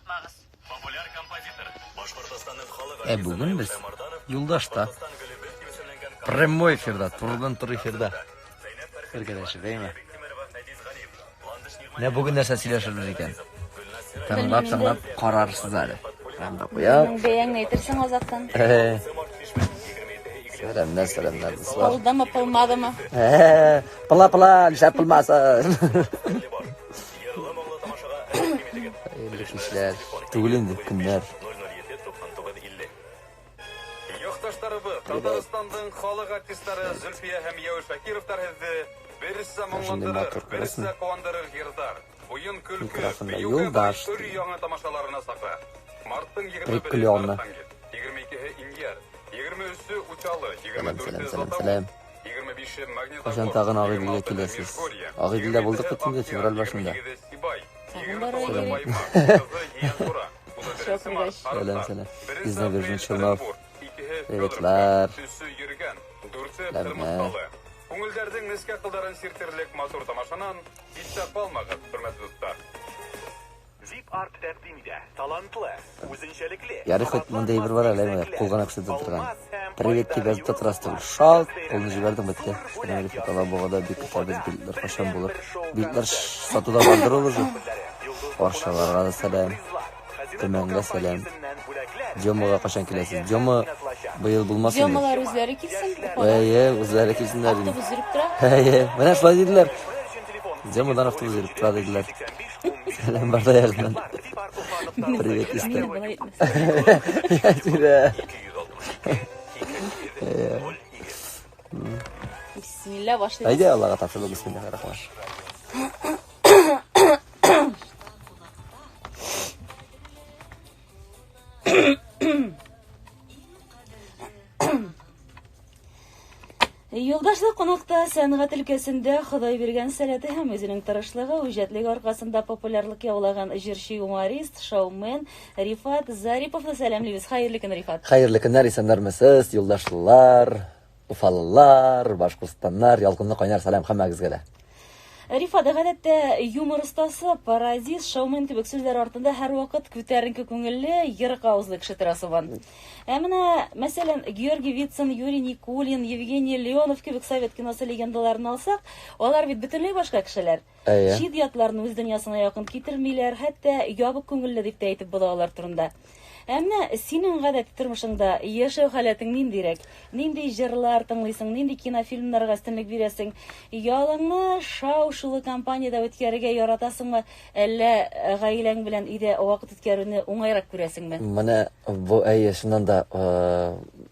Онытмагыз. Ә бүген без юлдашта. Прямой эфирда, турыдан туры эфирда. Бергәләшеп, әйме? Менә бүген нәрсә сөйләшербез икән? Тыңлап, тыңлап карарсыз әле. Тыңлап куя. Бәяңне әйтерсең азактан. Сәламнәр, сәламнәр, дуслар. Пылдымы, пылмадымы? Пыла, пыла, нишләп пылмасын? Хәерле кичләр. Түгел инде, көннәр. Якташларыбыз, Татарстанның халык артистлары Зөлфия һәм Яү Шакировлар һезе берсе моңландырыр, берсе куандырыр йырдар. Уен көлке, биюгә бай өр яңа тамашаларына сакла. Марттың 21-е Архангел, 22-е Иньяр, 23-е Учалы, 24-е Златоуст, 25-е Магнитогорск, Кайчан тагын Агыйделгә 26-е киләсез? Межгорье, Агыйделдә булдык 27-е бит инде Акъяр, февраль башында. 28-е Сибай, Тагын барырга 29-ы кирәк. Баймак, 30-ы Җиянсура, 31-е Чок Март, Сәлам, Арыслар, сәлам. 1-се Из апрель Набережных Челнов. Оренбург, 2-е Федоровка, Приветлар. 3-се Йөргән, 4-се Сәламнәр. Кырмыскалы. Күңелдәрнең нечкә кылдарын чиртерлек матур тамашанан читтә калмагыз, хөрмәтле дуслар. Вип-арт тәкъдим итә. Талантлы, үзенчәлекле, Ярый хоть мондый әйбер бар әле, менә кул гына күрсәтеп торган. Привет дип язып та торасыз түгел. Шалт, кулны җибәрдең, бетте. Сәлам алейкум, Алабугада бик көтәбез, билетлар кайчан булыр? Билетлар сатуда бардыр ул уже. Арчаларга да сәлам. Төмәнгә сәлам. Демага кайчан киләсез? Дема быел булмас инде. Демалар үзләре килсен. Уфага. Әйе, үзләре килсеннәр инде. Автобус йөреп тора. Әйе, менә шулай диделәр. Демадан автобус йөреп тора диделәр. Сәлам бар да ягыннан. Привет, Мине Истер. болай итмәс. Бисмилла башлыйбыз. Әйдә, Аллага тапшырдык, бисмиллаһир рахман. Юлдашлы кунакта сәнгать өлкәсендә Ходай биргән сәләте һәм үзенең тырышлыгы, үҗәтлеге аркасында популярлык яулаган җырчы, юморист, шоумен Рифат Зариповны сәламлибез. Хәерле көн, Рифат. Хәерле көннәр, исәннәрмесез, юлдашлылар, уфалылар, башкортстаннар, ялкынлы кайнар сәлам һәммәгезгә дә. Рифат, гадәттә, юмор остасы, пародист, шоумен кебек сүзләр артында һәрвакыт күтәренке күңелле, ерык авызлы кеше тора сыман. Ә менә, мәсәлән, Георгий Вицин, Юрий Никулин, Евгений Леонов кебек совет киносы легендаларын алсак, алар бит бөтенләй башка кешеләр. Әйе. Чит ятларны үз дөньясына якын китермиләр, хәтта ябык күңелле дип тә әйтеп була алар турында. Ә менә синең гадәти тормышыңда яшәү халәтең ниндирәк? Нинди җырлар тыңлыйсың, нинди кинофильмнарга өстенлек бирәсең? Ялыңны шау-шулы компаниядә үткәрергә яратасыңмы, әллә гаиләң белән өйдә вакыт үткәрүне уңайрак күрәсеңме? Менә бу, әйе, чыннан да,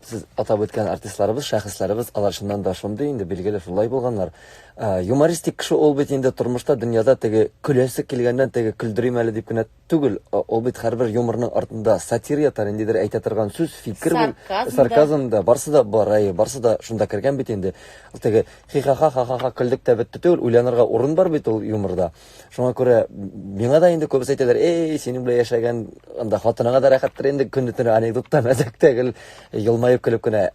сез атап үткән артистларыбыз, шәхесләребез, алар чыннан да шундый инде, билгеле, шулай булганнар. Юмористик кеше ул бит инде тормышта, дөньяда теге көләсе килгәннән теге көлдерим әле дип кенә Түгел, ул бит һәрбер юморның артында сатира ята, ниндидер әйтә торган сүз, фикер, Сарказм да. сарказм да, барсы да бар, әйе, барсы да шунда кергән бит инде. Ул теге хи-ха-ха, ха-ха-ха көлдек тә бетте түгел, уйланырга урын бар бит ул юморда. Шуңа күрә миңа да инде күбесе әйтәләр, эй, синең белән яшәгән анда хатыныңа да рәхәттер инде, көне төне анекдот та, мәзәк тә гел елмаеп көлеп кенә.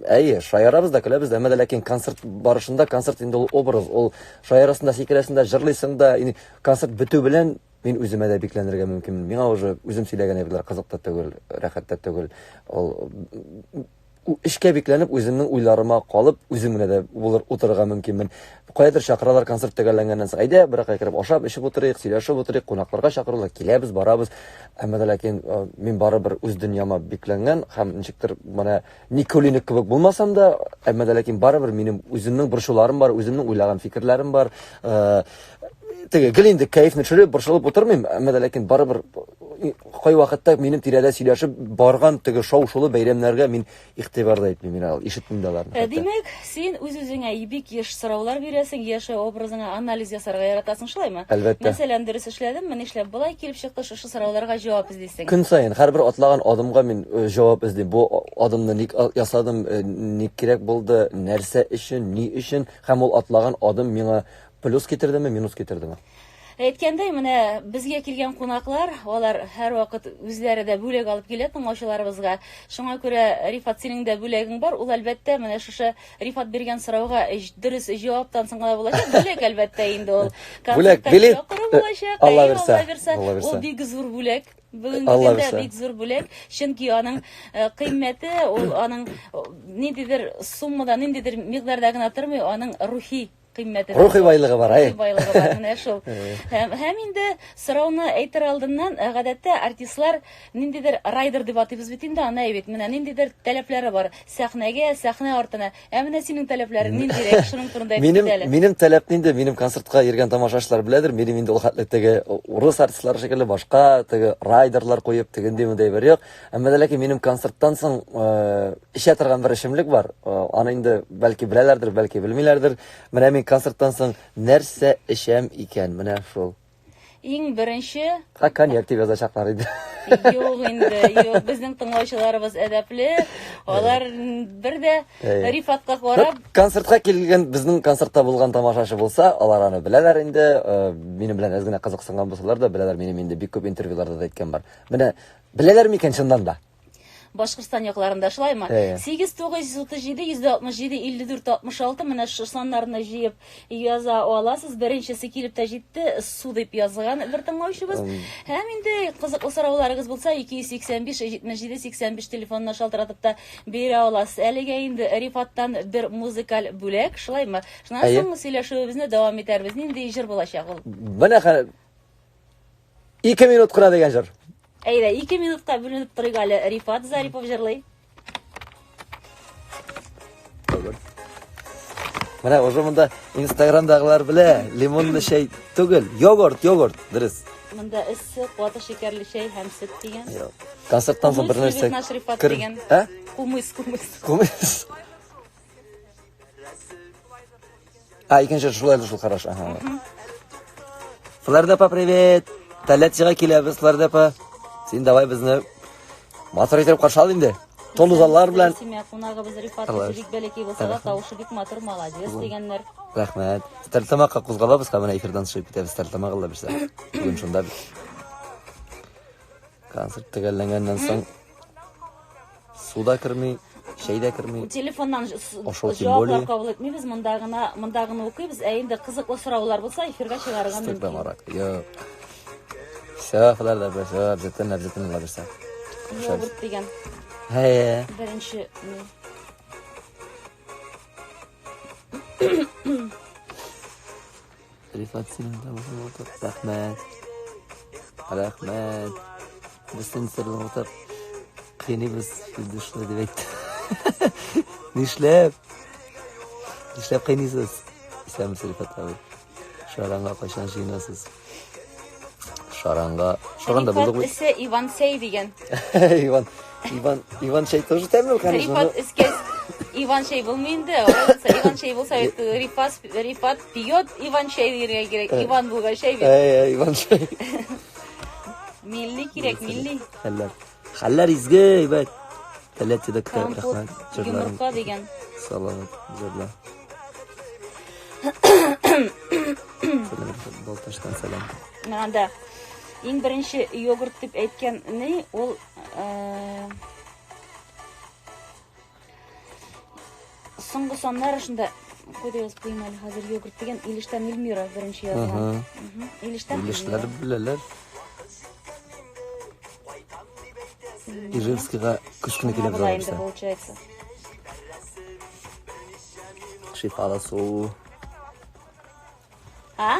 Әйе, шаярабыз да, көләбез дә, әмма дә ләкин концерт барышында концерт инде ул образ, ул шаярасың да, сикерәсең дә, җырлыйсың да, инде концерт бетү белән Мин үземә дә бикләнергә мөмкинмен. Миңа уже үзем сөйләгән әйберләр кызык та түгел, рәхәт тә түгел. Ул эшкә бикләнеп, үземнең уйларыма калып, үзем генә дә булыр утырырга мөмкинмен. Каядыр чакыралар концерт төгәлләнгәннән соң. Әйдә, берәр кереп ашап, эчеп утырыйк, сөйләшеп утырыйк, кунакларга чакырулар, киләбез, барабыз. Әмма дә ләкин э, мин барыбер үз дөньяма бикләнгән һәм ничектер менә Никулинек кебек булмасам да, әмма дә ләкин барыбер минем үземнең борчуларым бар, үземнең уйлаган фикерләрем бар. Э, теге гел инде кәефне төшереп, борчылып утырмыйм, әмма дә ләкин барыбер кайвакытта минем тирәдә сөйләшеп барган теге шау-шулы бәйрәмнәргә мин игътибар да итмим, мин ал ишетмим дә аларны. Э, димәк, син үз-үзеңә бик еш сораулар бирәсең, яшәү образыңа анализ ясарга яратасың, шулаймы? Әлбәттә. Мәсәлән, дөрес эшләдемме, нишләп болай килеп чыкты, шушы сорауларга җавап эзлисең. Көн саен һәрбер атлаган адымга мин э, җавап эзлим. Бу адымны ник ясадым, э, ник кирәк булды, нәрсә өчен, ни өчен һәм ул атлаган адым миңа Плюс китердеме, минус китердеме? Әйткәндәй, менә безгә килгән кунаклар, алар һәрвакыт үзләре дә бүләк алып килә тыңлаучыларыбызга. Шуңа күрә, Рифат, синең дә бүләгең бар. Ул, әлбәттә, менә шушы Рифат биргән сорауга дөрес җаваптан соң гына булачак. Бүләк, әлбәттә, инде ул. Бүләк, Концертка билет. чакыру булачак. Алла Әйе, бирсә. Алла бирсә. Алла бирсә. Ул бик зур бүләк. Бүгенге көндә бик зур бүләк, чөнки аның э, кыйммәте ул аның э, ниндидер суммада, ниндидер микъдарда гына тормый, аның рухи кыйммәте. Рухи байлыгы бар, әй. Рухи байлыгы бар, менә шул. Һәм, һәм инде сорауны әйтер алдыннан, э, гадәттә артистлар ниндидер райдер дип атыйбыз бит инде аны, әй бит, менә ниндидер таләпләре бар. Сәхнәгә, сәхнә артына. Ә менә синең таләпләрең ниндирәк? Шуның турында әйтеп Минем кит әле. минем таләп нинди? Минем концертка йөргән тамашачылар беләдер, минем инде ул хәтле теге урыс артистлары шикелле башка теге райдерлар куеп тегенди мондый бер юк. Әмма дә ләкин минем концерттан соң э, эчә торган бер эчемлек бар. Э, аны инде бәлки беләләрдер, бәлки белмиләрдер. Менә мин концерттан соң нәрсә эчәм икән? Менә шул. Иң беренче Ха, коньяк дип язачаклар иде. Юк инде, юк, безнең тыңлаучыларыбыз әдәпле. Алар бер дә Рифатка карап Концертка килгән, безнең концертта булган тамашачы булса, алар аны беләләр инде. Э, минем белән әз генә кызыксынган булсалар да, беләләр, минем инде бик күп интервьюларда да әйткән бар. Менә беләләр микән чыннан да? Башкортстан якларында шулаймы? Әйе. 8 937 167 54 66 менә шушы саннарны җыеп яза аласыз. Беренчесе килеп тә җитте, су дип язган бер тыңлаучыбыз. Һәм инде кызыклы сорауларыгыз булса 285 77 85 телефонына шалтыратып та бирә аласыз. Әлегә инде Рифаттан бер музыкаль бүләк, шулаймы? Шуннан Әйе. соң сөйләшүебезне дәвам итәрбез. Нинди җыр булачак ул? Менә хәл 2 минут кына дигән җыр. Әйдә, 2 минутка бүленеп торыйк әле. Рифат Зарипов җырлый. Менә уже монда Инстаграмдагылар белә, лимонлы чәй түгел, йогурт, йогурт, дөрес. Монда эссе, каты шикәрле чәй һәм сөт дигән. Юк. Концерттан соң бер Кумыс нәрсә любит наш Рифат кер- дигән. Ә? Кумыс, кумыс. Кумыс. А, икенче шулай да шул хорошо. Ага. Флорда апа, привет. Тольяттига киләбез, Флорда апа. Син давай безне матур итеп каршы ал инде. Тулы заллар белән. Семья кунагыбыз Рифат Алла үзе бик бәләкәй булса да, тавышы бик матур, молодец дигәннәр. Рәхмәт. Стәрлетамакка кузгалабыз һәм менә эфирдан чыгып китәбез Стәрлетамак Алла бирсә. Бүген шунда бит. Концерт төгәлләнгәннән соң су да керми, чәй дә керми. Телефоннан Ашау тем җаваплар более. кабул итмибез, монда гына, монда гына укыйбыз. Ә инде кызыклы сораулар булса, эфирга чыгарырга мөмкин. Стәрлетамак. Юк. Все, Флорда апа, все, обязательно, обязательно Алла бирсә. Йогурт дигән Әйе. беренче ни. Рифат синең тавышың матур. Рәхмәт. Рәхмәт. Без сине сырлатып кыйныйбыз, инде шулай дип әйтте. Нишләп? Нишләп кыйныйсыз? Исәнмесез, Рифат абый. Шаранга кайчан җыенасыз? Шаранга, Шаранда Рифат булдык бит. эсе Иван Сәй дигән. Иван, Иван, Иван чәй тоже тәмле, конечно. Рифат но- эскә Иван чәй булмый инде. Алай булса, Иван чәй булса бит Рифат, Рифат пьет Иван чәй дияргә кирәк. Иван булган чәй бит. Әй, әй, Иван чәй. Милли кирәк, милли. Хәлләр. Хәлләр изге, әйбәт. Тольяттида көтә, Компот, рәхмәт. Җырларың йомырка дигән. саламат, җырлар. Балтачтан сәлам. Менә анда иң беренче йогурт дип әйткән ни ул э, соңгы саннар шунда кайда язып куйыйм әле хәзер йогурт дигән Илештән Эльмира беренче язган. Мгм. Илештән Илешләр Эльмира. беләләр. Ижевскига көз көне Шуңа киләбез була алай инде булса. получается. Шифалы су. А?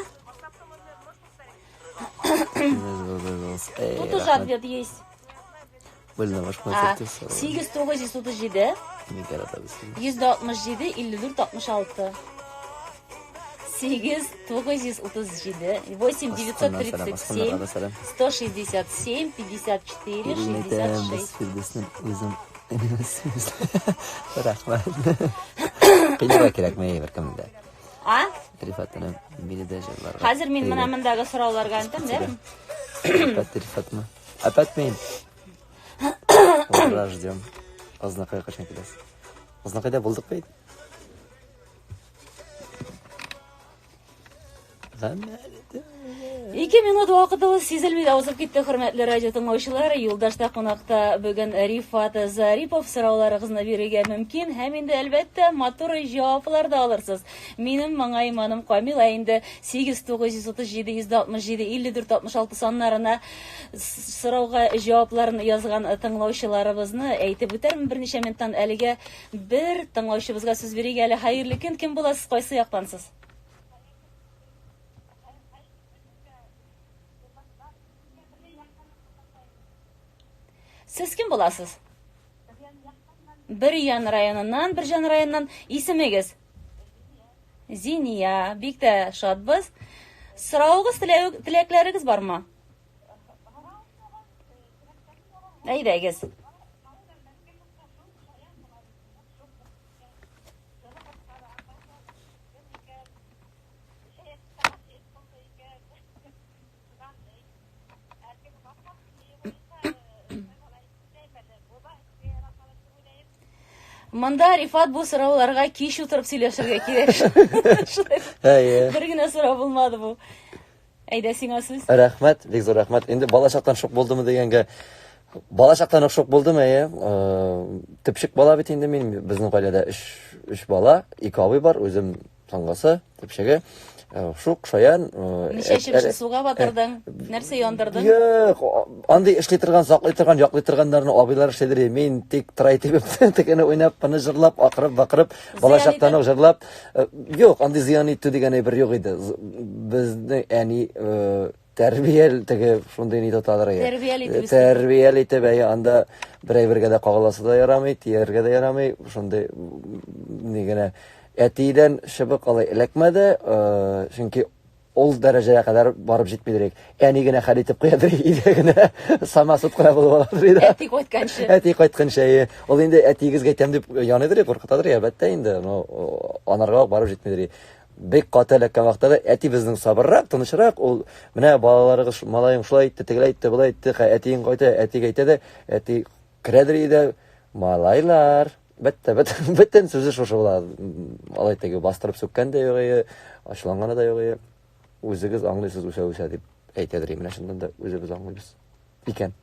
Эй, Тут уже рәхмәт. ответ есть. Были на вашем А, концерте. 8 937 Бик яратабыз сезне. 167 54 66. 8 937 8 Аскыннан сәлам, 937 Аскыннарга да сәлам. 167 54 Ирен әйтәм, без 66. Фирдүснең үзен Рәхмәт. Кыйнарга кирәкми беркемне дә. А? Рифат энем, мине дә җырларга. Хәзер мин менә мондагы сорауларга әйтәм, дә? Опять Рифатмы? Опять мин. Ура, ждем. Азнакайга кайчан киләсез? Азнакайда булдык бит. Гамәл итеп. Ике минут вакытыбыз сизелми дә узып китте, хөрмәтле радио тыңлаучылар. Юлдашта кунакта бүген Рифат Зарипов. Сорауларыгызны бирергә мөмкин һәм инде, әлбәттә, матур җаваплар да алырсыз. Минем моңа иманым камил, ә инде 8 937 167 54 66 саннарына сорауга җавапларын язган тыңлаучыларыбызны әйтеп үтәрмен берничә минуттан. Әлегә бер тыңлаучыбызга сүз бирик әле. Хәерле көн, кем буласыз, кайсы яктансыз? Сез кем буласыз? Бөрьян районыннан, Бөрҗан районыннан. Исемегез? Зиния. Бик тә шатбыз. Соравыгыз, теләкләрегез бармы? Әйдәгез. Монда Рифат бу сорауларга кич утырып сөйләшергә кирәк. Әйе. Бер генә сорау булмады бу. Әйдә сиңа сүз. Рәхмәт, бик зур рәхмәт. Инде балачактан шок булдымы дигәнгә, балачактан ук шок булдым, әйе. Төпчек бала бит инде мин, безнең гаиләдә өч бала, ике абый бар, үзем Соңгысы, төпчеге, шук, шаян. Ничә чебешне суга батырдың? Нәрсә яндырдың? Юк, андый эшли торган, саклый торган, яклый торганнарны абыйлар эшлидер. Мин тик трай тибеп, текене уйнап, моны җырлап, акырып, бакырып, балачактан ук җырлап. Юк, андый зыян итү дигән әйбер юк иде. Безнең әни тәрбиял теге шундый ни тоталар әйе. Тәрбиял итеп. Тәрбиял итеп, әйе, анда бер әйбергә дә кагыласы да ярамый, тияргә дә ярамый, шундый ни генә. Әтидән чыбык алай эләкмәде, чөнки ул дәрәҗәгә кадәр барып җитмидер. Әни генә хәл итеп куядыр өйдә генә. Самосуд кына булып аладыр иде. Әти кайтканчы. Әти кайтканчы, әйе. Ул инде әтиегезгә әйтәм дип яныйдыр, куркытадыр, әлбәттә инде. Но анарга барып җитмидер. Бик каты эләккән вакытта да әти безнең сабыррак, тынычрак, ул менә балаларыгыз, малаең шулай итте, тегеләй итте, болай итте, әтиең кайта, әтигә әйтә дә, әти керәдер иде, малайлар, бетте, бетте, бөтен сүзе шушы була. Алай теге бастырып сүккән дә юк ие, ачуланганы да юк ие. Үзегез аңлыйсыз үсә-үсә дип әйтәдер, менә чыннан да үзебез аңлыйбыз икән.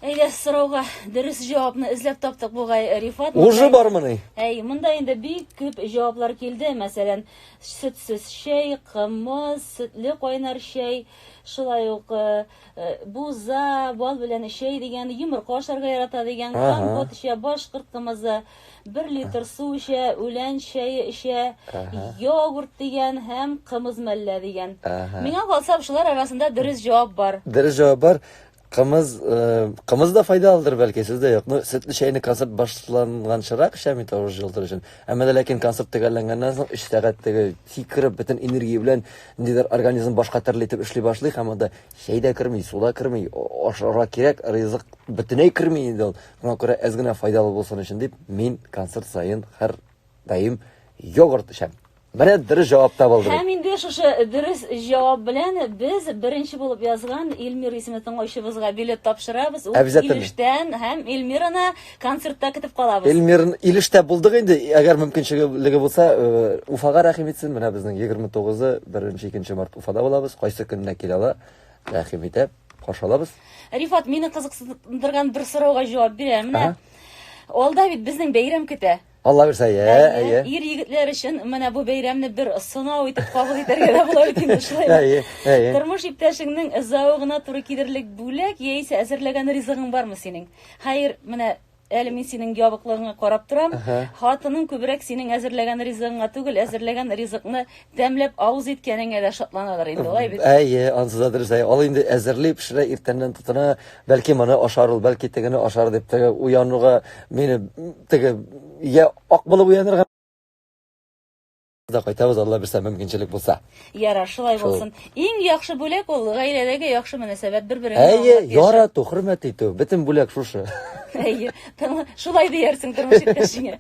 Әйдә, сорауга дөрес җавапны эзләп таптык бугай, Рифат. Уже бармыни? Әй, монда инде бик күп җаваплар килде. Мәсәлән, сөтсез чәй, кымыз, сөтле кайнар чәй, шулай ук э, э, буза, бал белән чәй дигән, йомырка ашарга ярата дигән, компот эчә, башкорт кымызы, бер литр су эчә, үлән чәе эчә, йогурт дигән һәм кымыз мәллә дигән. Миңа калса, шулар арасында дөрес җавап бар. Дөрес җавап бар. Кымыз, э, кымыз да файдалыдыр бәлки, сүз дә юк. Ну, сөтле чәйне концерт башланганчырак эчәм инде тавыш җылытыр өчен. Әмма дә ләкин концерт төгәлләнгәннән соң 3 сәгать теге сикереп бөтен энергия белән ниндидер организм башка төрле итеп эшли башлый һәм анда чәй дә керми, су да керми, ашарга кирәк ризык бөтенләй керми инде ул. Шуңа күрә әз генә файдалы булсын өчен дип, мин концерт саен һәр даим йогурт эчәм. Менә дөрес җавап табылды. Һәм инде шушы дөрес җавап белән без беренче булып язган Эльмира исемле тыңлаучыбызга билет тапшырабыз. Ул Илештән һәм Эльмираны концертта көтеп калабыз. Эльмир Илештә булдык инде. Әгәр мөмкинчелеге булса, э, Уфага рәхим итсен. Менә безнең 29-ы, 1-2 март Уфада булабыз. Кайсы көнне килә ала, рәхим итә, каршы алабыз. Рифат, мине кызыксындырган бер сорауга җавап бир. Менә алда бит безнең бәйрәм көтә. Алла бирсә, әйе, әйе. Ир егетләр өчен менә бу бәйрәмне бер сынау итеп кабул итәргә дә була бит инде, шулаймы? Әйе, әйе. Тормыш иптәшеңнең зәвыгына туры килерлек бүләк яисә әзерләгән ризыгың бармы синең? Хәер, менә әле мин синең ябыклыгыңа карап торам. Хатының күбрәк синең әзерләгән ризыгыңа түгел, әзерләгән ризыкны тәмләп авыз иткәнеңә дә шатланадыр инде, алай бит? Әйе, ансы да дөрес. Әйе. Ул инде әзерли, пешерә, иртәннән тотына. Бәлки моны ашар ул, бәлки тегене ашар дип теге уянуга мине теге я ак булып уянырга да кайтабыз, Алла бирсә, мөмкинчелек булса. Ярар, шулай булсын. Иң яхшы бүләк ул гаиләдәге яхшы мөнәсәбәт, бер-береңне Әйе, ярату, хөрмәт итү, бөтен бүләк шушы. Әйе, шулай диярсең тормыш иптәшеңә.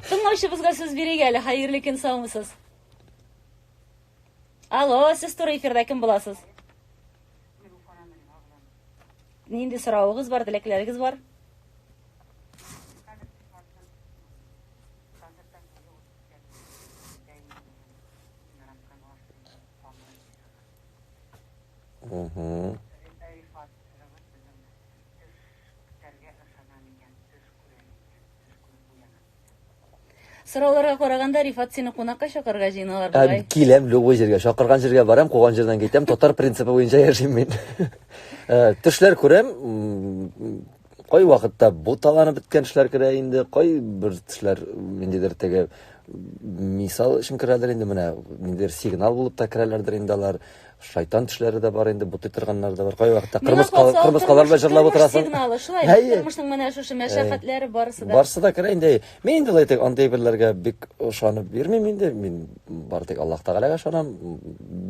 Тыңлаучыбызга сүз бирик әле. Хәерле көн, саумысыз? Алло, сез туры эфирда кем буласыз? Нинди соравыгыз бар, теләкләрегез бар? Угу. Сорауларга караганда, Рифат сине кунакка чакырырга җыеналар бугай. Киләм любой җиргә, чакырган җиргә барам, куган җирдән китәм. Татар принципы буенча яшим мин. Э, төшләр күрәм, кай вакытта буталанып беткән төшләр керә инде, кай бер төшләр ниндидер теге мисал өчен керәдер инде, менә ниндидер сигнал булып та керәләрдер инде алар. Шайтан төшләре дә бар инде, бутый торганнар да бар. Кай вакытта кырмыскалар белән җырлап утырасың. Сигналы шулай. Тормышның менә шушы мәшәкатьләре барысы да. Барысы да керә инде. Мин инде алай андый әйберләргә бик ышанып йөрмим инде. Мин бары тик Аллаһ Тәгаләгә ышанам.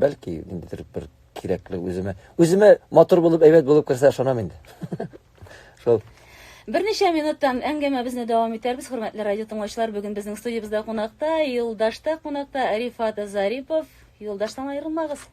Бәлки ниндидер бер кирәкле үземә. Үземә матур булып, әйбәт булып керсә ышанам инде. Шул. Берничә минуттан әңгәмәбезне дәвам итәрбез. Хөрмәтле радио тыңлаучылар, бүген безнең студиябездә кунакта, Юлдашта кунакта Рифат Зарипов. Юлдаштан аерылмагыз.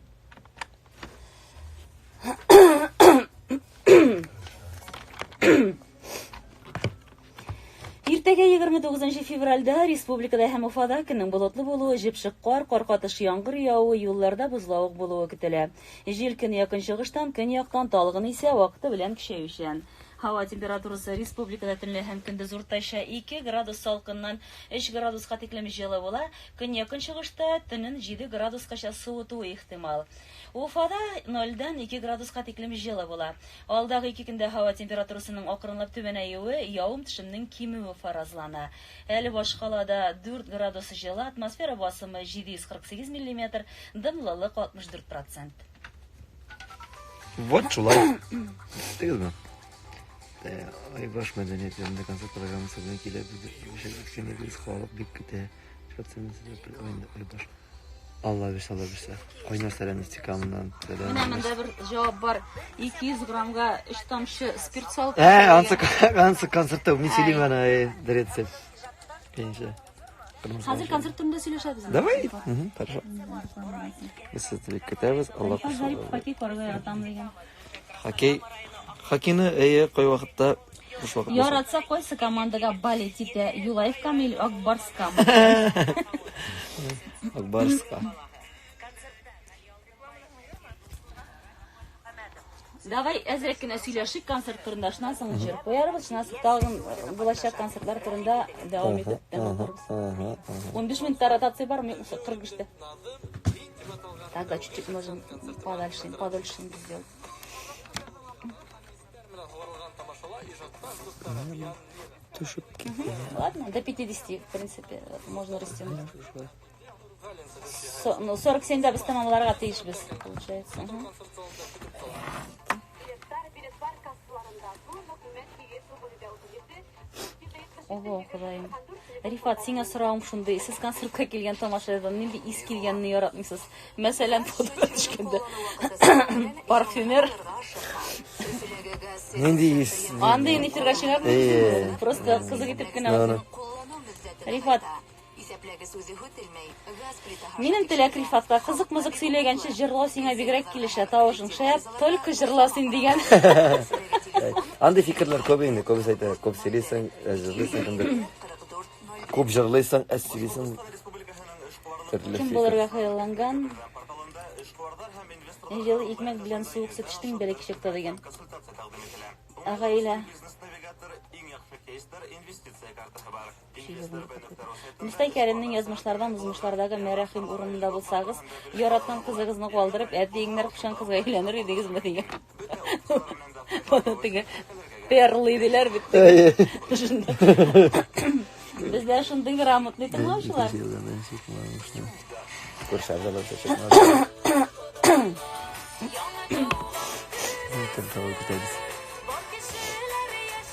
Иртәгә 29 февральдә республикада һәм Уфада көннең болытлы булуы, җепшек кар, кар катыш яңгыр явуы, юлларда бозлавык булуы көтелә. Җил көньяк-көнчыгыштан, көньяктан талгын исә, вакыты белән көчәючән. Һава температурасы республикада төнлә һәм көндез уртача 2 градус салкыннан 3 градуска тиклем җылы була, көньяк-көнчыгышта төнен 7 градускача суытуы ихтимал. Уфада нольдән 2 градуска тиклем җылы була. Алдагы ике көндә һава температурасының акрынлап түбәнәюе, явым-төшемнең кимүе фаразлана. Әле башкалада 4 градус җылы, атмосфера басымы 748 миллиметр, дымлылык 64 процент. Вот шулай. Ишеттегезме? Э, Айбаш мәдәният йортында концерт программасы белән киләбез. Без халык бик көтә. Айбаш. Алла бирсә, Алла бирсә. Кайнар сәлам Нефтекамадан. Сәлам. Менә монда бер җавап бар. 200 граммга 3 тамчы спирт салып. Ә, ансы ансы концертта мин сөйлим аны, э, Инше. Хәзер концерт турында сөйләшәбез. Давай. Хорошо. Без сезне бик көтәбез. Алла кушса. Хоккей карарга яратам дигән. Хоккей. Хоккейны әйе, кайвакытта буш вакыт. Яратса, кайсы командага болеть итә? Юлаевкамы или Ак Барскамы? Ак Барска. Давай әзрәк кенә сөйләшик концерт турында. Шуннан соң җыр куярбыз, шуннан соң тагын э, булачак концертлар турында дәвам итеп тәмамларбыз. 15 минутта ротация бар, мин 45-тә. Тогда чуть-чуть можем подальше, подольше сделать. Төшеп китә. Ладно, до 50, в принципе, можно растянуть. Со, ну, 47-дә без тәмамларга тиешбез, получается. Ого, Ходаем. Рифат, сиңа соравым шундый. Сез концертка килгән тамашадан нинди ис килгәнне яратмыйсыз? Мәсәлән, фотога төшкәндә парфюмер. Нинди ис? Андый эфирга чыгармыйсыз. Просто кызык итеп кенә. Рифат, Минем теләк Рифатка кызык-мызык сөйләгәнче җырлау сиңа бигрәк килешә, тавышың шәп, только җырла син дигән. Андый фикерләр күп инде, күбесе әйтә, күп сөйлисең, әз җырлыйсың, кемдер күп җырлыйсың, әз сөйлисең. Төрле Кем булырга хыялланган? Җылы икмәк белән суык сөт эчтең бәләкәй чакта дигән. Ә гаилә? Мостай Кәримнең язмышлардан узмышлардагы Мәрәхим урынында булсагыз, яраткан кызыгызны калдырып, әтиеңнәр кушкан кызга өйләнер идегезме дигән. Моны теге перлы диләр бит. Шунда. Бездә шундый грамотный тыңлаучылар. Күрше абзалар көтәбез.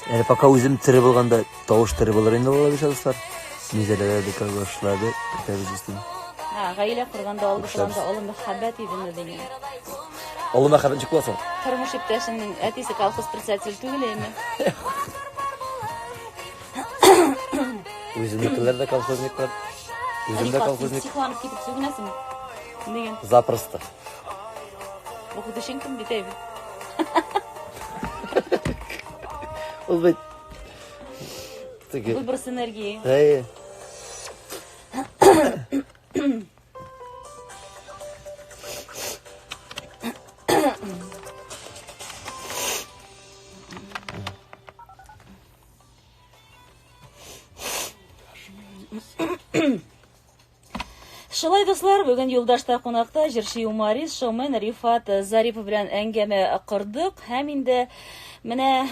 Әле пока үзем тере булганда тавыш тере булыр инде ул бит дуслар. Низәләр дә башлады. Көтәбез өстен. Ха, гаилә корганда алгы планда олы мәхәббәт идеме дигән. Олы мәхәббәт ничек була соң? Тормыш иптәшеңнең әтисе колхоз председателе түгел әйме? Үземнекеләр дә колхозниклар. Үзем дә колхозник. Психланып китеп сүгенәсең. Дигән. Запросто. Укытучың кем бит әйбит. Ул бит теге Выброс энергии. Әйе. Шулай, дуслар, бүген Юлдашта кунакта җырчы юморист, шоумен Рифат Зарипов белән әңгәмә кордык һәм инде менә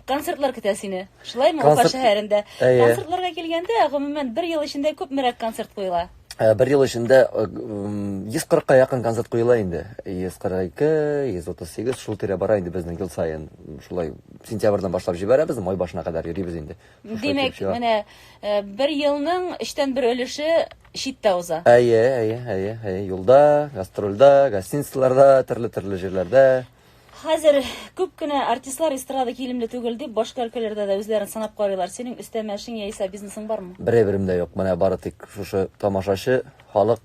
концертлар көтә сине. Шулаймы, Уфа шәһәрендә? Концертларга килгәндә, гомумән, бер ел эчендә күпмерәк концерт куела? Э, бер ел эчендә 140-ка э, якын концерт куела инде. 142, 138 шул тирә бара инде безнең ел саен. Шулай сентябрьдән башлап җибәрәбез, май башына кадәр йөрибез инде. Димәк, менә э, бер елның өчтән бер өлеше читтә уза. Әйе, әйе, әйе, әйе. Юлда, гастрольдә, гостиницаларда, төрле-төрле җирләрдә. Хәзер күп кенә артистлар эстрада килемле түгел дип, башка өлкәләрдә дә үзләрен сынап карыйлар. Синең өстәмә эшең яисә бизнесың бармы? Бер әйберем дә юк. Менә бары тик шушы тамашачы, халык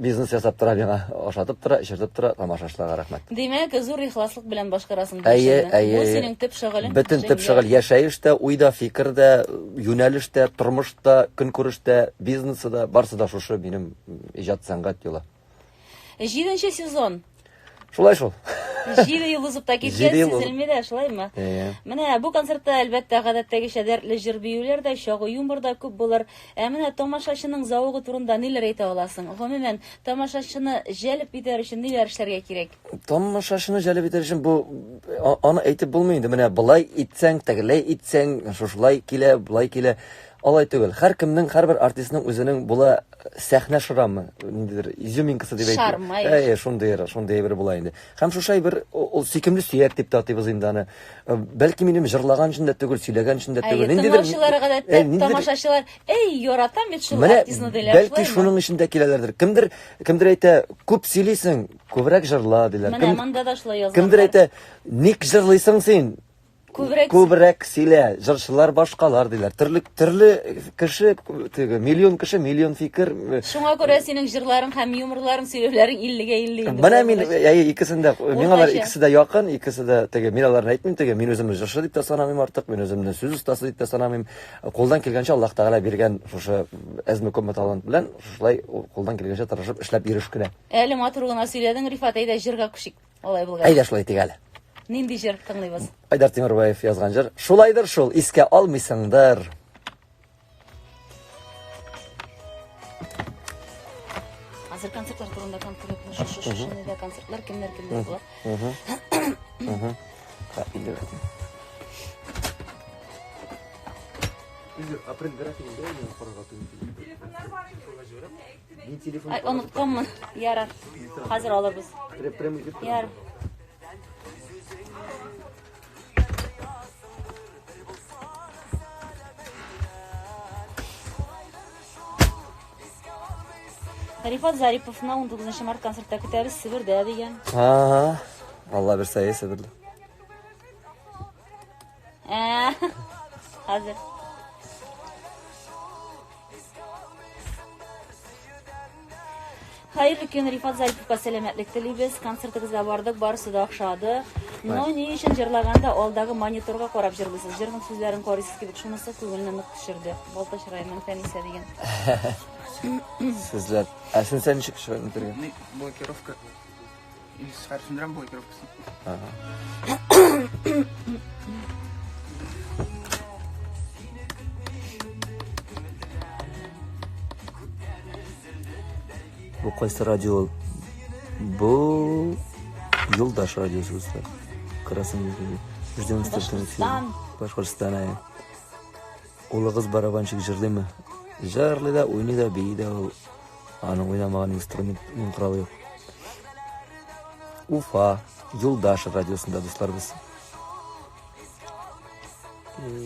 бизнес ясап тора миңа, ашатып тора, эчертеп тора, тамашачыларга рәхмәт. Димәк, зур ихласлык белән башкарасың бу Әйе, эшеңне. әйе. Бу синең төп шөгылең. Бөтен төп шөгыль яшәеш тә, уй да, фикер дә, юнәлеш тә, тормыш та, көнкүреш тә, бизнесы да, барсы да шушы минем иҗат сәнгать юлы. Җиденче сезон. Шулай шул. Җиде ел узып та киткән, сизелми дә, шулаймы? Менә бу концертта, әлбәттә, гадәттәгечә дәртле җыр-биюләр дә, чагу юмор да күп булыр. Ә менә тамашачының зәвыгы турында ниләр әйтә аласың? Гомумән, тамашачыны җәлеп итәр өчен ниләр эшләргә кирәк? Тамашачыны җәлеп итәр өчен бу аны әйтеп булмый инде. Менә болай итсәң, тегеләй итсәң, шушылай килә, болай килә. Алай түгел. Һәркемнең, һәрбер артистның үзенең була сәхнә шрамы, ниндидер изюминкасы дип әйтик. Шармы. Әйе, шундый, шундый әйбер була инде. Һәм шушы әйбер ул сөйкемле сөяк дип тә атыйбыз инде аны. Э, бәлки минем җырлаган өчен дә түгел, сөйләгән өчен дә түгел. Ниндидер тыңлаучылар гадәттә тамашачылар, эй, яратам бит шул артистны диләр. Бәлки шуның өчен дә киләләрдер. Кемдер, кемдер әйтә, күп сөйлисең, күбрәк җырла диләр. Менә монда да шулай язганнар. Кемдер әйтә, ник җырлыйсың син? Күбрәк Күбрәк сөйлә, җырчылар башкалар диләр. Төрле төрле кеше, теге миллион кеше, миллион фикер. Шуңа күрә синең җырларың һәм юморларың, сөйләүләрең 50-гә 50 инде. Менә мин әйе, икесен дә, миңа алар икесе дә якын, икесе дә теге мин аларны әйтмим, теге мин үземне җырчы дип тә санамыйм артык, мин үземне сүз остасы дип тә санамыйм. Кулдан килгәнчә Аллаһ Тәгалә биргән шушы әзме-күпме талант белән шушылай кулдан килгәнчә тырышып эшләп йөреш кенә. Әле матур гына сөйләдең, Рифат, әйдә җырга күчик. Алай булгач. Әйдә шулай итик әле. Нинди җыр тыңлыйбыз? Айдар Тимербаев язган җыр. Шулайдыр шул, искә алмыйсыңдыр. Хәзер концертлар турында конкретно шушы шушы нидә концертлар кемнәр кемнәр була? Апрель графигында карарга Телефоннар бар инде. Ай, онытканмын. Ярар. Хәзер алырбыз. Ярар. Рифат Зариповны 19 март концертта көтәбез Себердә дигән. Ага. Алла бирсә, Себердә. Ә, хәзер. Хәерле көн, Рифат Зариповка сәламәтлек телибез. Концертыгызга бардык, барысы да охшады. Но ни өчен җырлаганда алдагы мониторга карап җырлыйсыз? Җырның сүзләрен карыйсыз кебек, шунысы күңелне нык төшерде. Балтач районыннан Фәнисә дигән. Сүзләр. Ә син сән ничек чыгып бетергән? Блокировка. Хәзер сүндерәм блокировкасын. Ага. Бу кайсы радио ул? Бу Юлдаш радиосы дуслар. Красный Ждем Башкортостан. Башкортостан, әйе. Улыгыз барабанщик җырлыймы? Җырлый да, уйный да, бии дә ул. Аның уйнамаган инструмент, уен коралы юк. Уфа, Юлдаш радиосында дуслар без.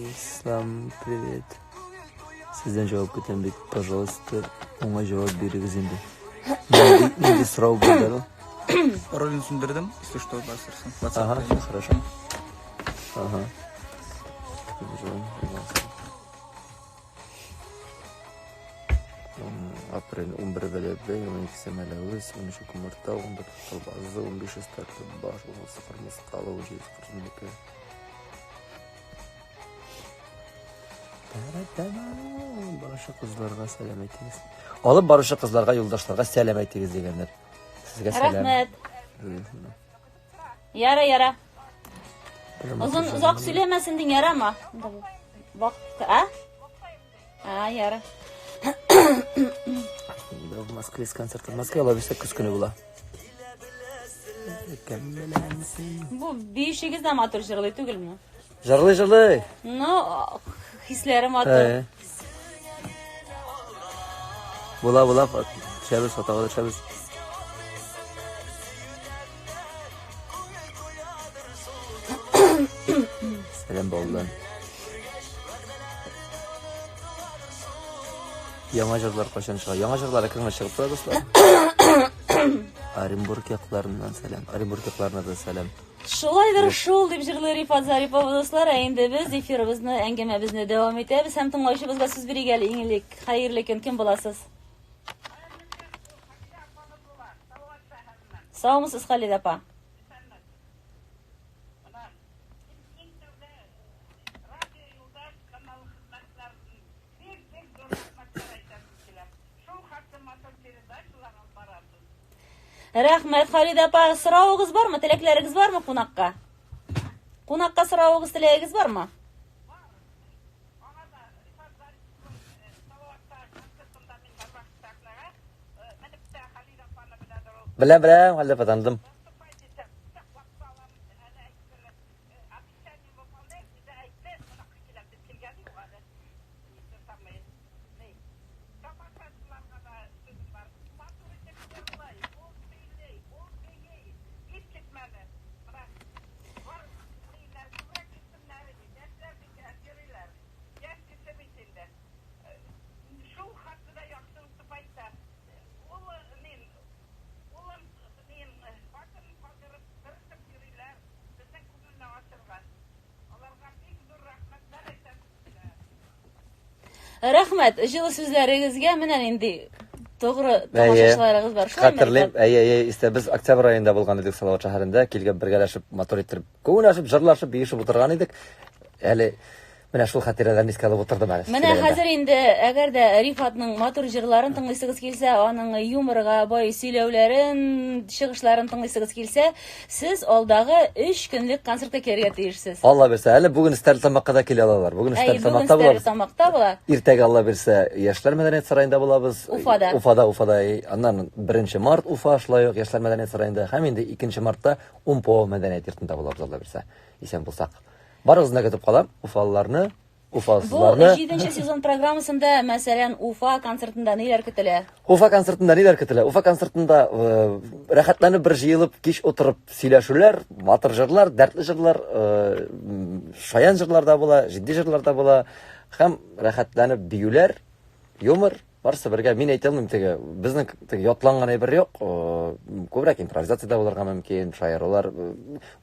Ислам, привет. Сездән җавап көтәм бит, пожалуйста, уңай җавап бирегез инде. Нинди, нинди сорау булды ул? Ролен сүндердем, если что, басырсың. WhatsApp Ага, та. хорошо. Ага. Апрель 11 Бәләбәй, 12 Мәләвез, 13 Күмертау, 14 Талбазы, 15 Стәрлебаш, 16 Кырмыскалы, 17 Кырмыскалы. Баручы кызларга сәлам әйтегез. Алып баручы кызларга, юлдашларга сәлам әйтегез дигәннәр. Сезгә сәлам. Рәхмәт. Яра, яра. Озын озак сөйләмәсен дин ярама. Вакыт, а? А, яра. в Москве с концертом. Москве Алла бирсә көз көне була. Кем белән син? Бу биючегез дә матур җырлый түгелме? Җырлый, җырлый. Ну, хисләре матур. Ә. Була, була, төшәбез, фотога төшәбез. Сәлам Баулыдан. Яңа җырлар кайчан чыга? Яңа җырлар әкрен генә чыгып тора, дуслар. Оренбург якларыннан сәлам. Оренбург якларына да сәлам. Шулайдыр шул, дип җырлый Рифат Зарипов, дуслар. Ә инде без эфирыбызны, әңгәмәбезне дәвам итәбез һәм тыңлаучыбызга сүз бирик әле иң элек. Хәерле көн, кем буласыз? Саумысыз, Халидә апа? Рәхмәт, Халидә апа. Соравыгыз бармы, теләкләрегез бармы кунакка? Кунакка соравыгыз, теләгегез бармы? Беләм, беләм, Халидә апа, таныдым. Рәхмәт, җылы сүзләрегезгә менә нинди тугры тамашачыларыгыз бар. Шулаймы, Хәтерлим, Рифат? әйе, әйе, истә без октябрь аенда булган идек Салават шәһәрендә, килгән бергәләшеп, матур иттереп, күңел ачып, җырлашып, биешеп утырган идек. Әле менә шул хатирәләрне искә алып утырдым әле. Менә хәзер инде, әгәр дә Рифатның матур җырларын тыңлыйсыгыз килсә, аның юморга бай сөйләүләрен, чыгышларын тыңлыйсыгыз килсә, сез алдагы 3 көнлек концертка килергә тиешсез. Алла бирсә, әле бүген Стәрлетамакка да килә алалар. Бүген Әйе, бүген Стәрлетамакта булабыз. Стәрлетамакта була. Иртәгә Алла бирсә, Яшьләр мәдәният сараенда булабыз. Уфада. Уфада, Уфада. Аннан 1 март Уфа шулай ук Яшьләр мәдәният сараенда һәм инде 2 мартта Умпо мәдәният йортында булабыз, Алла бирсә. Исән булсак. Барыгызны да көтеп калам, уфалыларны, Бу уфасызларны. 7 сезон программасында, мәсәлән, Уфа концертында ниләр көтелә? Уфа концертында ниләр көтелә? Уфа концертында э, рәхәтләнеп бер җыелып, кич утырып сөйләшүләр, матур җырлар, дәртле җырлар, э, шаян җырлар да була, җитди җырлар да була һәм рәхәтләнеп биюләр, юмор, барысы бергә. Мин әйтә алмыйм теге, безнең теге ятланган әйбер юк, э, күбрәк импровизация дә булырга мөмкин, шаярулар.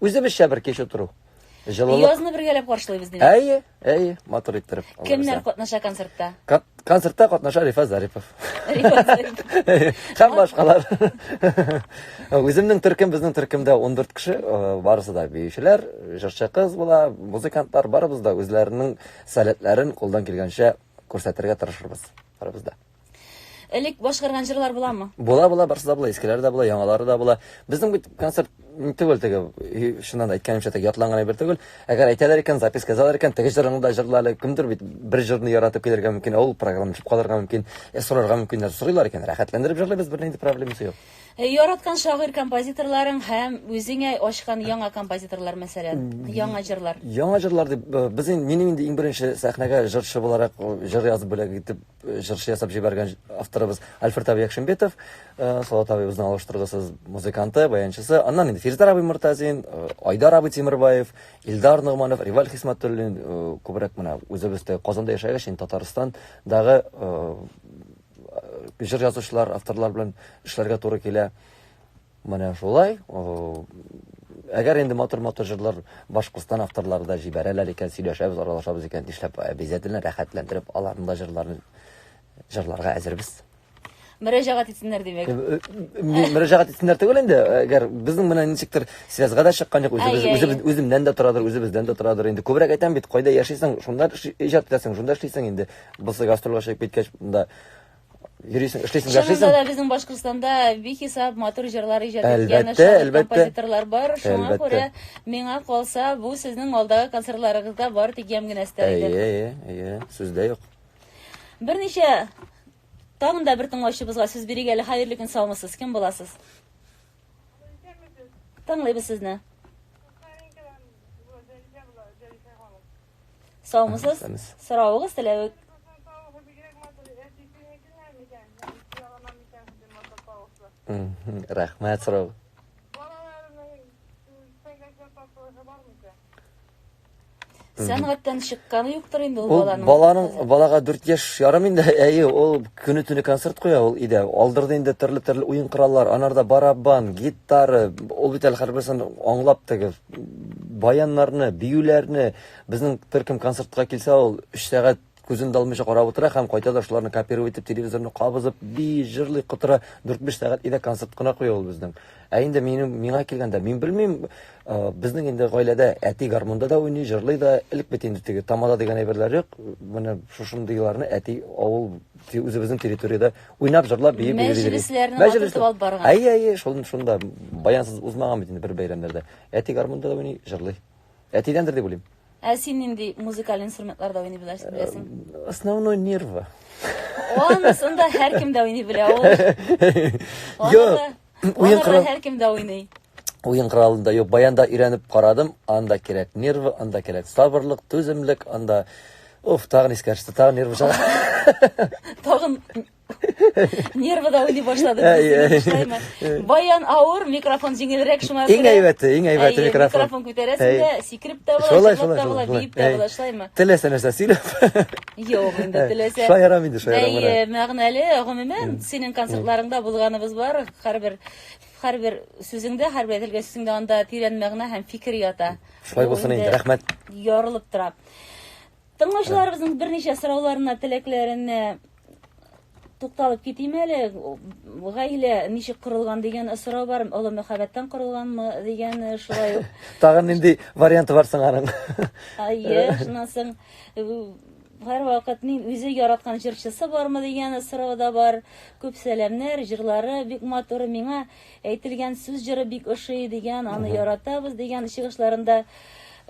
Үзебезчә бер кич утыру. Җылылык. Язны бергәләп каршылыйбыз димәк. Әйе, әйе, матур иттереп. Алла Кемнәр бирсә. катнаша концертта? Концертта катнаша Рифат Зарипов. Рифат Зарипов. Һәм башкалар. Үземнең төркем, безнең төркемдә 14 кеше, э, барысы да биючеләр, җырчы кыз була, музыкантлар, барыбыз да үзләренең сәләтләрен кулдан килгәнчә күрсәтергә тырышырбыз. Барыбыз да. Элек башкарган җырлар буламы? Була, була, барысы да була, искеләре дә була, яңалары да була. Безнең бит концерт түгел теге, чыннан да әйткәнемчә, теге ятланган әйбер түгел. Әгәр әйтәләр икән, записка язалар икән, теге җырыңны да җырла әле. Кемдер бит бер җырны яратып килергә мөмкин, ә ул программа төшеп калырга мөмкин, сорарга мөмкин, сорыйлар икән, рәхәтләндереп җырлыйбыз, бернинди проблемасы юк. Яраткан шагыйрь композиторларың һәм үзеңә ачкан яңа композиторлар, мәсәлән, яңа җырлар. Яңа җырлар дип, без инде, минем инде иң беренче сәхнәгә җырчы буларак җыр язып бүләк итеп җырчы ясап җибәргән авторыбыз Альфред абый Якшимбетов, Салават абыебызның алыштыргысыз музыканты, баянчысы. Аннан инде Фирздар абый Мортазин, Айдар абый Тимербаев, Илдар Ногманов, Риваль Хисмәтуллин, күбрәк менә үзебез дә Казанда яшәгәч, инде Татарстандагы җыр язучылар, авторлар белән эшләргә туры килә. Менә шулай. Әгәр инде матур-матур җырлар Башкортстан авторлары да җибәрәләр икән, сөйләшәбез, аралашабыз икән, нишләп обязательно рәхәтләндереп аларның да җырларын җырларга әзербез. Мөрәҗәгать итсеннәр димәк. Мөрәҗәгать итсеннәр түгел инде, әгәр безнең менә ничектер связьга да чыккан юк, үзебез, үзебез, үземнән дә торадыр, үзебездән дә торадыр инде. Күбрәк әйтәм бит, кайда яшисең, шунда иҗат итәсең, шунда эшлисең инде. Бусы гастрольгә чыгып киткәч, монда йөрисең, эшлисең, Чынында эшлисең. да безнең Башкортстанда бихисап матур җырлар иҗат иткән Әлбәттә, шагыйрь әлбәттә. композиторлар бар. Шуңа Әлбәттә. күрә миңа калса, бу сезнең алдагы концертларыгызда бары тик ямь генә өстәр иде. Әйе, әйе, әйе, сүз дә юк. Берничә Тагын да бер тыңлаучыбызга сүз бирик әле. Хәерле көн, саумысыз? Кем буласыз? Тыңлыйбыз сезне. Саумысыз? Соравыгыз, теләвек. Рәхмәт сорау. Сәнгатьтән чыкканы юктыр инде ул баланың. Баланың балага 4 яшь ярым инде. Әйе, ул көне-төне концерт куя ул өйдә. Алдырды инде төрле-төрле уен кораллар, анарда барабан, гитара, ул бит әле һәрберсен аңлап теге баяннарны, биюләрне. Безнең төркем концертка килсә, ул 3 сәгать күзен дә алмыйча карап утыра һәм кайта да шуларны копировать итеп телевизорны кабызып бии, җырлый, котыра. 4-5 сәгать өйдә концерт кына куя ул безнең. Ә инде минем миңа килгәндә, мин белмим, безнең инде гаиләдә әти гармунда да уйный, җырлый да. Элек бит инде теге тамада дигән әйберләр юк. Менә шушындыйларны әти авыл үзебезнең территориядә уйнап, җырлап, биеп йөри. Мәҗлесләрне матур алып барган. Әйе, әйе, шул шунда баянсыз узмаган бит инде бер бәйрәмнәрдә. Әти гармунда да уйный, җырлый. Әтидәндер дип уйлыйм. Ә син нинди музыкаль инструментларда уйный беләсең? Беләсең? Основной нервы. Анысын да һәркем дә уйный белә ул. Юк. Уен корал һәркем дә уйный. Уен коралында юк. Баянда өйрәнеп карадым. Анда кирәк нервы, анда кирәк сабырлык, түземлек, анда Уф, тагын искә төште, тагын нервы чыга. Тагын Нервыда уйный башлады. Баян авыр, микрофон җиңелрәк шуңа күрә. Иң әйбәте, иң әйбәте микрофон. Микрофон күтәрәсең дә, сикереп тә була, җырлап та була, биеп тә була, шулаймы? Теләсә нәрсә сөйләп. Юк, инде теләсә. Шаярам инде, шаярам. Әйе, мәгънәле, гомумән, синең концертларыңда булганыбыз бар, һәрбер һәрбер сүзеңдә, һәрбер әйтелгән сүзеңдә анда тирән мәгънә һәм фикер ята. Шулай булсын инде, рәхмәт. Ярылып тора. Тыңлаучыларыбызның берничә сорауларына, теләкләренә тукталып китим әле. Гаилә ничек корылган дигән сорау бар. Олы мәхәббәттән корылганмы дигән шулай ук. Тагын нинди варианты бар соң аның? Әйе, шуннан соң һәрвакыт мин үзе яраткан җырчысы бармы дигән сорау да бар. Күп сәламнәр, җырлары бик матур. Миңа әйтелгән сүз җыры бик ошый дигән, аны яратабыз дигән чыгышларында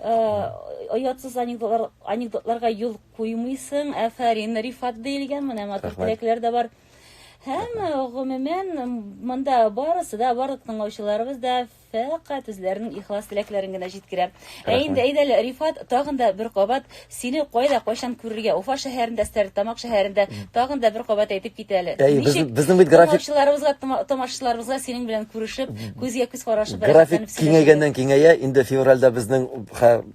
оятсыз анекдотлар, анекдотларга юл куймыйсың. Афәрин, Рифат диелгән, менә матур теләкләр дә бар. Һәм гомумән монда барысы да, барлык тыңлаучыларыбыз да фәкать үзләренең ихлас теләкләрен генә җиткерә. Ә инде әйдә әле, Рифат, тагын да бер кабат сине кайда, кайчан күрергә? Уфа шәһәрендә, Стәрлетамак шәһәрендә тагын да бер кабат әйтеп кит әле. Әй, Ничек безнең бит график тыңлаучыларыбызга, тамашачыларыбызга синең белән күрешеп, күзгә күз карашып, график киңәйгәннән киңәя. Инде февральдә безнең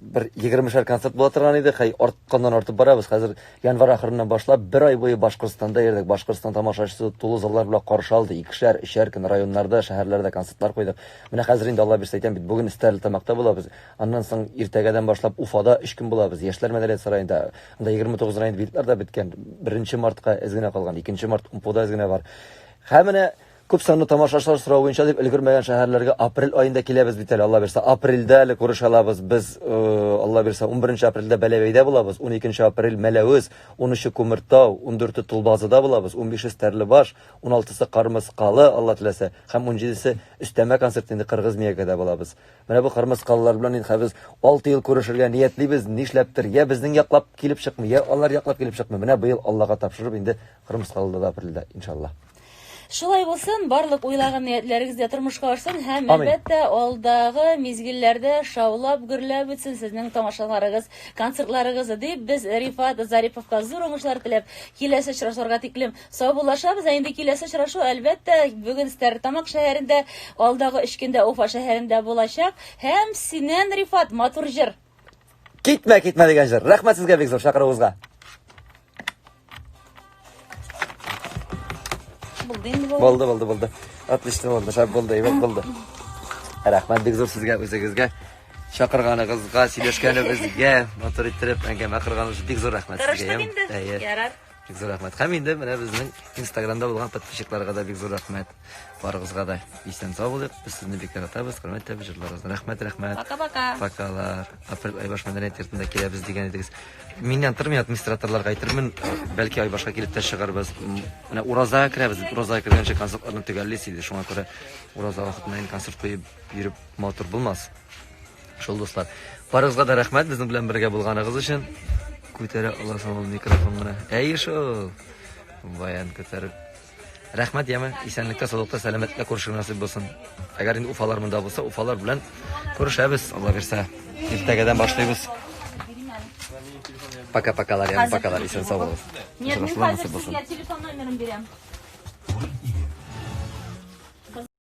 бер 20-шәр концерт була торган иде. Хәй, артканнан артып барабыз. Хәзер январь ахырыннан башлап бер ай буе Башкортстанда йөрдек. Башкортстан тамашачысы тулы заллар белән каршы алды. Икешәр, өчәр көн районнарда, шәһәрләрдә концертлар куйдык. Менә хәзер инде Алла бирсә әйтәм бит, бүген Стәрлетамакта булабыз. Аннан соң иртәгәдән башлап Уфада өч көн булабыз. Яшьләр мәдәният сараенда. Анда 29 район билетлар да беткән. 1 мартка әз генә калган, 2 март УМПОда әз генә бар. Һәм менә күп санлы тамашачылар сорау буенча дип өлгермәгән шәһәрләргә апрель аенда киләбез бит әле, Алла бирсә. Апрельдә әле күрешә алабыз. Без, Алла бирсә, 11 апрельдә Бәләбәйдә булабыз, 12 апрель Мәләвез, 13 Күмертау, 14 Тулбазыда булабыз, 15 Стәрлебаш, 16 Кармыскалы, Алла теләсә, һәм 17-се өстәмә концерт инде Кыргыз Миякәдә булабыз. Менә бу кырмыскалылар белән инде без 6 ел күрешергә ниятлибез, нишләптер, я безнең яклап килеп чыкмый, я алар яклап килеп чыкмый. Менә быел Аллага тапшырып инде кырмыскалылар да апрельдә, иншалла. Шулай булсын, барлык уйлаган ниятләрегез дә тормышка ашсын һәм, әлбәттә, алдагы мизгелләрдә шаулап, гөрләп үтсен сезнең тамашаларыгыз, концертларыгыз, дип без Рифат Зариповка зур уңышлар теләп, киләсе очрашуларга тиклем Саубуллашабыз, ә инде киләсе очрашу, әлбәттә, бүген Стәрлетамак шәһәрендә, алдагы өч көндә Уфа шәһәрендә булачак. Һәм синнән, Рифат, матур җыр. Китмә, китмә дигән җыр. Рәхмәт сезгә бик зур чакыруыгызга. Булды инде бу. Булды, булды, булды. Отлично булды, шәп булды, әйбәт булды. Рәхмәт бик зур сезгә үзегезгә чакырганыгызга, сөйләшкәнебезгә, матур иттереп әңгәмә корганыгыз өчен бик зур рәхмәт сезгә. Тырыштык инде. Әйе. Ярар. Бик зур рәхмәт. Һәм инде менә безнең Инстаграмда булган подписчикларга да бик зур рәхмәт. Барыгызга да исән сау булыйк. Без сезне бик яратабыз, хөрмәт итәбез җырларыгызны. Рәхмәт, рәхмәт. Пока-пока. Покалар. Апрель Айбаш мәдәният йортында киләбез дигән идегез. Миннән тормый администраторларга әйтермен, бәлки Айбашка килеп тә чыгарбыз. Менә уразага керәбез. Уразага кергәнче концертларны төгәллисе иде. Шуңа күрә ураза вакытында инде концерт куеп йөреп матур булмас. Шул дуслар. Барыгызга да рәхмәт безнең белән бергә булганыгыз өчен. Күтәрә аласың ул микрофон гына. Әйе шул. Баян күтәреп. Рәхмәт, яме. Исәнлектә, саулыкта, сәламәтлектә күрешергә насыйп булсын. Әгәр инде Уфалар монда булса, Уфалар белән күрешәбез, Алла бирсә. Иртәгәдән башлыйбыз. Пока-покалар, яме, покалар. Исән сау булыгыз. Нет, мин хәзер сезгә телефон номерын бирәм.